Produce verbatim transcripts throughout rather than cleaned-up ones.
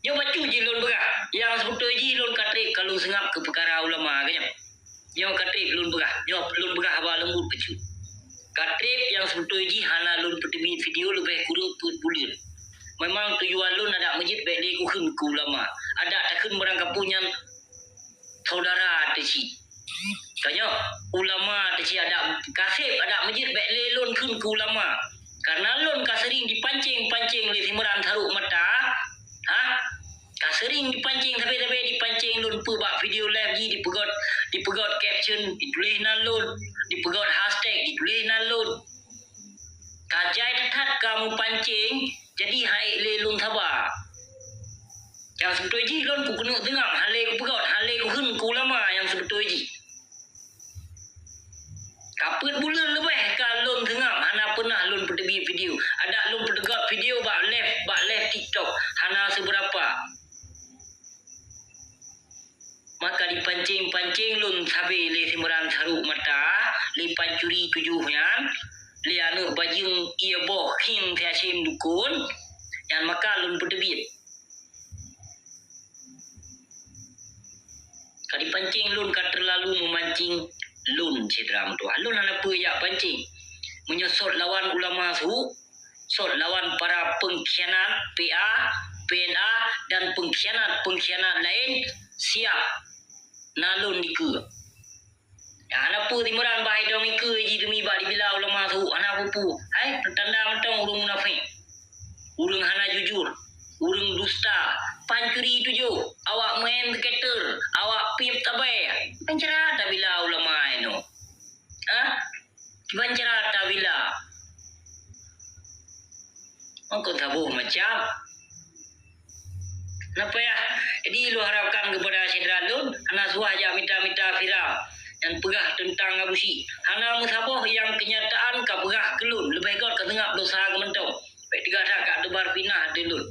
Nyoe bacut jih lôn peugah, nyang seubeutôi jih lôn ka trép ka lôn seungab keu peukara ulama, ka nyoe. Nyoe ka trép lôn peugah, nyoe lôn peugah haba leumbut bacut. Ka trép nyang seubeutôi jih hana lôn peuteubiet video leubeh kureueng peuet buleuen. Memang tujuan lôn adak meujeuet bèk lé kukheun keu ulama. Adak takheun barangkapeue nyan saudara teuh cit. Ka nyoe, ulama teuh cit adak kaseb adak meujeuet bèk lé lôn kheun keu ulama. Karena lôn ka seuring dipancéng-pancéng lé Simran Sarok Mata. Ha? Ka seuring dipancéng, sabe-sabe dipancéng lôn peue bak video live jih dipeugöt, dipeugöt caption dituléh nan lôn, dipeugöt hashtag dituléh nan lôn. Ka jai that-that ka meupancéng, jadi han ék lé lôn saba. Nyang seubeutôi jih lôn kukeuneuk seungab, han lé kupeugöt, han lé kukheun keu ulama nyang seubeutôi jih. Ka peuet buleuen leubeh ka lôn seungab hana peunah lôn peuteubiet video. Adak lôn peuteugot video bak live, bak live TikTok, hana seubeurapa. Maka dipancéng-pancéng lôn sabe lé Simran Sarok Mata, lé pancuri tujoh nyan, lé aneuk bajeueng ié boh khieng siasém dukon, nyan maka lôn peuteubiet. Ka dipancéng lôn ka teulalu meumancéng lôn syedara meutuah. Lôn hana peue jak pancéng. Meunyoe sot lawan ulama su, sot lawan para pengkhianat P A, P N A, dan pengkhianat-pengkhianat laén, siap na lôn dikeue. Nyang hana peue Simran bah idong ikeue jih demi bak dibila ulama su, hana peue-peue. Hai, tanda mantong ureueng munafék. Ureueng hana jujur, ureueng dusta, pancuri tujoh, awak meu'en seuketer, awak piep tabée. Pancara tabila ulama inoe. Ha? Kiban cara tabila. Mangkot saboh macam. Napa ya? Jadi, lôn harapkan kepada syedara lôn, hana suah jak mita-mita viral dan peugah tentang Abusyik. Hana meusaboh nyang kenyataan ka peugah keu lôn, leubeh göt ka seungab dosa keu mantong. Bèk teuga that ka teubar fitnah ateueh lôn.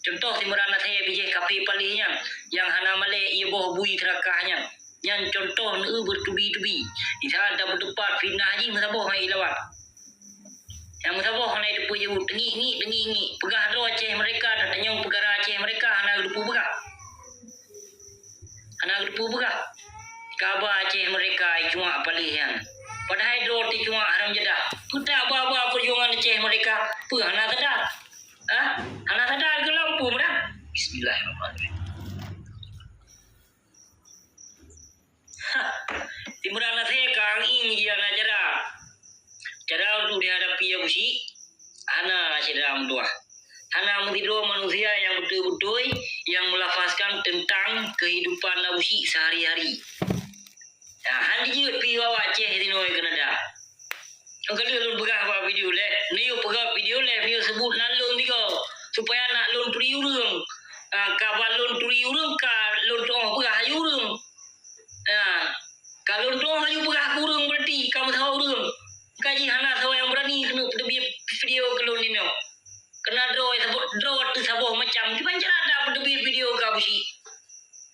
Contoh Simran Nasir bijéh kafé paléh nyan, nyang hana malèe ié boh bui seurakah nyan. Nyan contoh neu beurtubi-tubi. Di saat tapeuteupat fitnah jih meusaboh hai lawan. Nyang meusaboh hana teupeu jaweueb, teungiek-ngiek, teungiek-ngiek. Peugah droe Aceh merdeka, tatanyong peukara Aceh merdeka, hana geuteupeue peugah. Hana geuteupeue peugah. Kaba Aceh merdeka icuak paléh nyan. Padahai droe teucuak haram jadah. Peutak ba-ba peujuangan Aceh merdeka, peue hana sadar? Ha? Hana sadar keu lampu meudah? Bismillahirrahmanirrahim. Simran Nasir ka angieng jih hana cara. Cara untuk dihadapi Abusyik, hana syedara meutuah. Hana meusidroe manusia nyang beutôi-beutôi nyang meulafazkan teuntang keuhidupan Abusyik seuhari-hari. Nah, han jijeuet pi awak Aceh sinoe keu nada. Nyang ka lheueh lôn peugah bak video lé, neuyue peugah video lé, neuyue seubut nan lôn tiga, supaya nak lôn turi ureueng. Ah, ka ban lôn turi ureueng, ka lôn tu'oh peugah aju ureueng. Ah, ka lôn tu'oh aju peugah keu ureueng, berarti ka meusaboh ureueng. Ka jih hana saboh nyang beurani keuneuk peuteubiet video keu lôn inoe. Keunan droe saboh, droe teuh saboh macam. Kiban cara tapeuteubiet video keu Abusyik?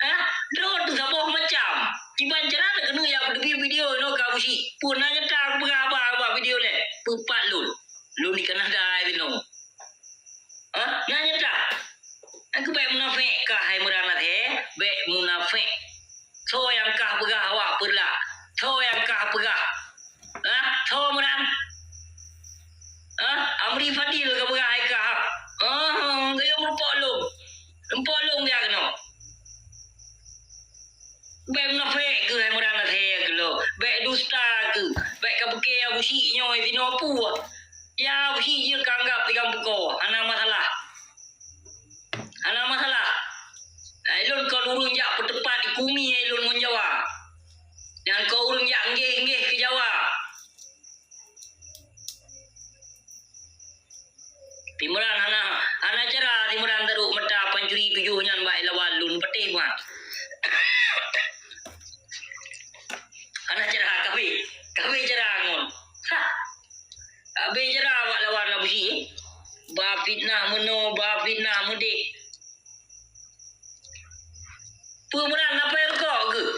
Hah? Droe teuh saboh macam. Kiban cara takeuneuk jak peuteubiet video inoe keu Abusyik? Peue na nyata kupeugah haba bak video lé? Peupat lôn. Lôn di Kanada inoe. Hah? Na nyata. Aku bèk munafék kah hai Meuran Aceh? Bèk munafék. Soe nyang kah peugah awak peureulak? Soe nyang kah peugah? Hah? Soe Meuran? Hah? Amri Fadil ka peugah hai kah? Hah? Gayong rumpok lôn. Rumpok lôn jak keunoe. Bèk munafék keuh hai Meuran Aceh keuh lôn. Bèk dusta keuh. Bèk ka peuke Abusyik nyoe sinoe peue. Ya Abusyik jeuet ka anggap tigam pukoe. Hana masalah. Hana masalah. Nah, ilôn kon ureueng jak peuteupat di kumi ilôn ngon Jawa. Nyang kon ureueng jak nggeh-nggeh keu Jawa. Simeuran hana, hana cara Simeuran tarok mata pancuri tujoh nyan bak lawan lôn patéh mat. Hana cara kabe, kabe cara ngon. Ha. Kabe cara bak lawan Abusyik. Ba fitnah meunoe, ba fitnah meudéh. Peue Meuran, na péh rukok keuh?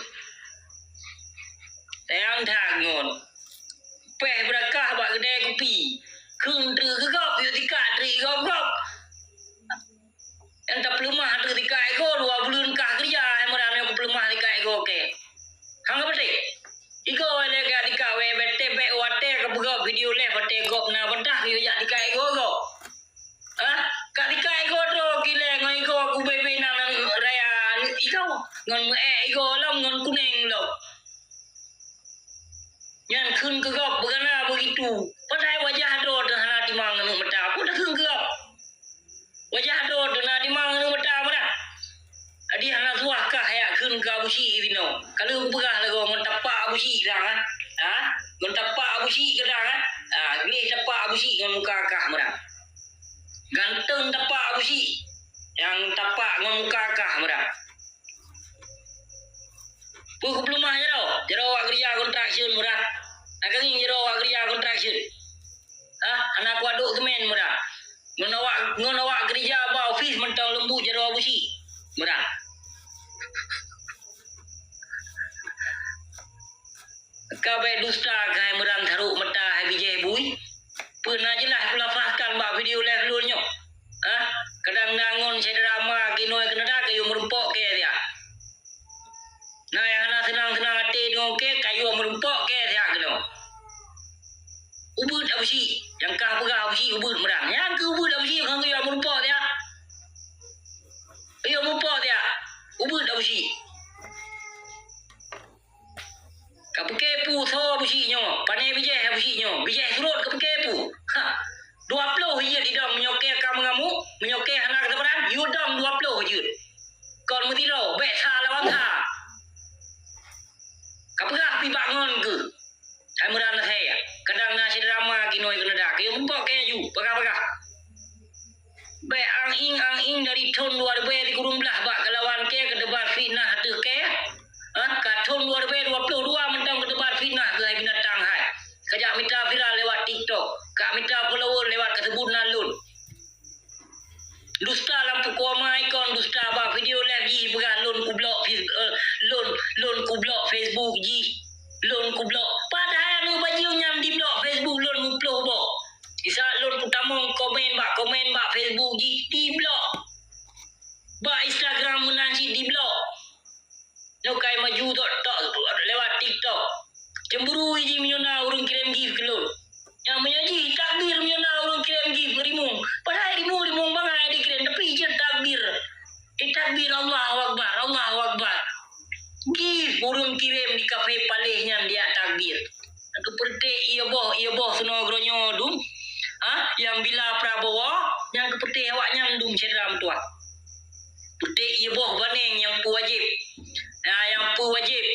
Tayang that ngon. Péh beurakah bak keudè kupi. Kheun treuk keu gob, yue tikak treuk gob-gob. Nyang tapeuleumah treuk Ngon meu'ék igoe lom, ngon kunéng lom. Nyan kheun keu gob beugana beugitu. Padahai wajah droe teuh hana timang ngon mata. Peue takheun keu gob? Wajah droe teuh na timang ngon mata meunan. Jadi hana suah kah yak kheun keu Abusyik binoe. Ka lheueh peugah lagoe ngon tapak Abusyik sang, ha? Ha? Ngon tapak Abusyik keudang, ha? Ha, gleh tapak Abusyik ngon muka kah meunan. Ganteng tapak Abusyik. Nyang tapak ngon muka kah meunan. Peue kupeuleumah jaroe? Jaroe awak keurija construction meunan. Hana kangieng jaroe awak keurija construction. Hah? Hana kuadok semen meunan. Ngon awak, ngon awak keurija bak ofis mantong leumbut jaroe Abusyik meunan. Ka bèk dusta keuhai meunan, tarok mata hai bijéh bui. Peue na jeulaih kulafazkan bak video live lôn nyoe? Hah? Kadang na ngon syedara ma keunoe keunoe kayue meurumpok kèe siat. Na nyang hana seunang-seunang até deungoe kèe, kayue meurumpok kèe siat keunoe. Ubeuet Abusyik, nyang ka peugah Abusyik ubeuet meunan. Nyang keu ubeuet Abusyik, kayue meurumpok siat. Kayue meurumpok siat. Ubeuet Abusyik. Ka peuke peue soe Abusyik nyoe, pané bijéh Abusyik nyoe, bijéh surot ka peuke peue. Ha, dua ploh jeuet idong meunyoe kèe ka meungamuk, meunyoe kèe hana keusabran, yue dong dua ploh jeuet. Kon meusidroe, bèk sa lawan sa. Ka peugah pih bak ngon keuh. Hai meunan hai, kadang na syedara ma keunoe keunoe dak, kayue meurumpok kèe laju, peugah-peugah. Bèk ang-ing, ang-ing dari thon dua ribèe sikureueng blah bak kalawan kèe keuteubar fitnah ateueh kèe. Ha, ka thon dua ribèe dua ploh dua mantong keuteubar fitnah keuhai binatang hai. Kajak mita viral lewat TikTok, ka mita follower lewat kaseubut nan lôn. Dusta lam pukon ma ikon, dusta bak video live jih peugah lôn kublok Face-, eh, lôn, lôn kublok Facebook jih. Lôn kublok. Padahai aneuk bajeueng nyan diblok Facebook lôn meuploh boh. Di saat lôn kutamong komen bak komen bak Facebook jih, diblok. Bak Instagram meunan cit diblok. Nyoe kai maju tok, tok lewat TikTok. Cemburu jih meunyoe na ureueng kirém gift keu lôn. Nyang meunyoe jih takbir meunyoe na ureueng kirém gift rimueng. Padahai rimueng-rimueng bangai dikirém, tapi jeuet takbir. Di takbir, Allahu Akbar, Allahu Akbar. Gift ureueng kirém di kafe Paléh nyan diak takbir. Nyang keupeureuté ié boh, ié boh seunoe geuronyoe dum. Ha? Nyang bila Prabowo, nyang keupeureuté awaknyan dum syedara meutuah. Peuté ié boh baneng nyang peu wajéb. Ha, nyang peu wajéb.